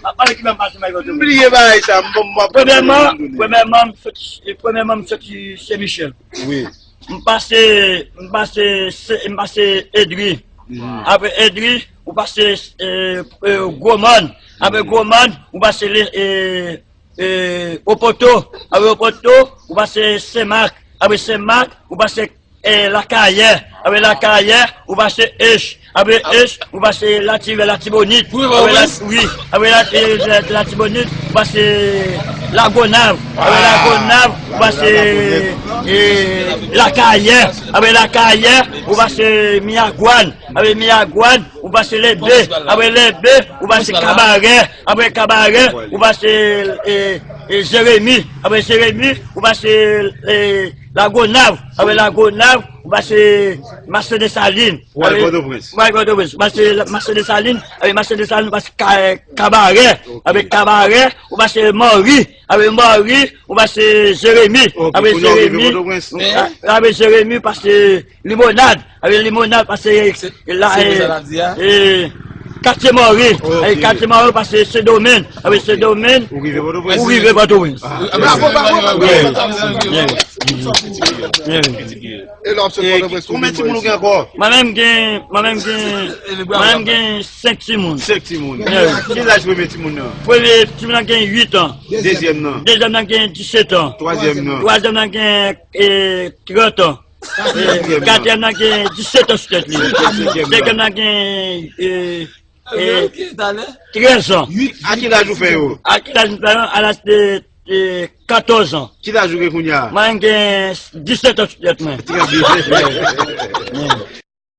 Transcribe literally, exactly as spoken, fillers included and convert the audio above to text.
M ap pale ki ban m pase Michael Thomas. M bliye bagay sa, m bon, m ap Premyèman, premyèman, m soti, premyèman, m soti Sen Michèl. Wi. M pase, m pase, Se- m pase Edri. Apre Edri, ou pase e, e, Gwo Mòn. Apre Gwo Mòn, ou pase le, e, e, Opoto. Apre Opoto, ou pase Sen Mak. Apre Sen Mak, ou pase e, Lakayè. Apre Lakayè, ou pase Ech. Apre Ech, ou pase Latirè, Latibonit. Wi, wi, apre wi. La, wi. Apre la, e, la, Latibonit, ou pase Lagonav. Apre Lagonav, ou pase e, Lakayè. Apre Lakayè, ou pase Miyagwàn. Apre Miyagwàn, ou pase Lèbe. Apre Lèbe, ou pase Kabarè. Apre Kabarè, ou pase e, e, Jeremi. Apre Jeremi, ou pase e, Lagonav. Apre Lagonav, ou pase Mache Desalin. Ou al Pòtoprens. Ou al Pòtoprens. Ou pase Mache Desalin. Apre Mache Desalin, ou pase Ka- Kabarè. Apre Kabarè, ou pase Mòri. Apre Mòri, ou pase Jeremi. Ok, apre kounye a ou rive Jeremi, Pòtoprens. Apre Jeremi, ou pase Limonad. Apre Limonad, pase la, e, Katye Mòri. Ok. Apre Katye Mòri, ou pase Sendomeng. Apre Sendomeng, ou rive Pòtoprens. Ou rive Pòtoprens. Bravo, bravo, bravo. Yeah. Yeah. E lè w ap sot Pòtoprens, konbyen timoun ou gen ankò? Mwen menm gen, mwen menm gen, mwen menm gen senk timoun. Senk timoun. Yeah. Ki laj premye timoun nan? Premye timoun nan gen uit an. Dezyèm nan? Dezyèm nan gen disèt an. Twazyèm nan? Twazyèm nan gen e, trant an. E, katriyèm nan gen disèt an sou tèt li. Senkyèm nan? Senkyèm nan gen e, e, trèz an. A ki laj ou fè yo? A ki laj m fè yo? A laj de e, katòz an. Ki laj ou gen kounye a? Mwen gen disèt an sou tèt mwen. Trè byen.